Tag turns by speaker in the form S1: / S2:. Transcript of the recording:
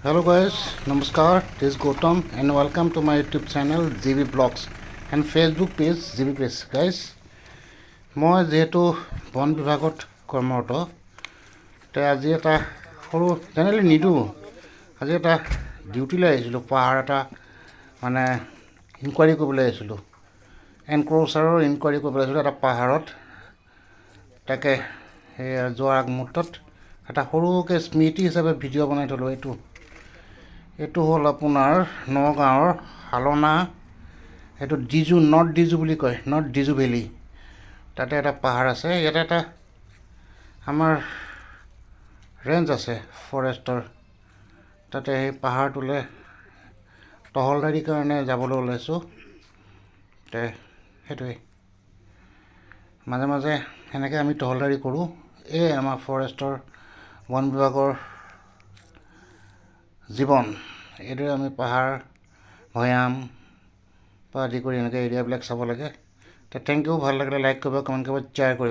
S1: Hello guys, namaskar. This is Gautam and welcome to my YouTube channel GB Blogs and Facebook page GB Page. Guys, মই যিহেতু বন বিভাগত কৰ্মৰত, তে আজি এটা সৰু, জেনেৰেলি নিদিওঁ, আজি এটা ডিউটিলৈ আহিছিলোঁ। পাহাৰ এটা মানে ইনকুৱাৰী কৰিবলৈ আহিছিলোঁ, এনক্ৰ'চাৰৰ ইনকুৱাৰী কৰিবলৈ আহিছিলোঁ এটা পাহাৰত। তাকে সেই যোৱাৰ আগমুহূৰ্তত এটা সৰুকৈ স্মৃতি হিচাপে ভিডিঅ' বনাই থ'লোঁ। এইটো হ'ল আপোনাৰ নগাঁৱৰ শালনা, এইটো ডিজু, নৰ্থ ডিজু বুলি কয়, নৰ্থ ডিজু ভেলী। তাতে এটা পাহাৰ আছে। ইয়াতে এটা আমাৰ ৰেঞ্জ আছে ফৰেষ্টৰ। তাতে সেই পাহাৰটোলৈ টহলদাৰীৰ কাৰণে যাবলৈ ওলাইছোঁ। তে সেইটোৱেই, মাজে মাজে সেনেকৈ আমি টহলদাৰী কৰোঁ। এই আমাৰ ফৰেষ্টৰ, বন বিভাগৰ জীৱন। এইদৰে আমি পাহাৰ ভৈয়াম পৰা আদি কৰি এনেকৈ এৰিয়াবিলাক চাব লাগে। তে thank U. ভাল লাগিলে লাইক কৰিব, কমেণ্ট কৰিব, শ্বেয়াৰ কৰিব।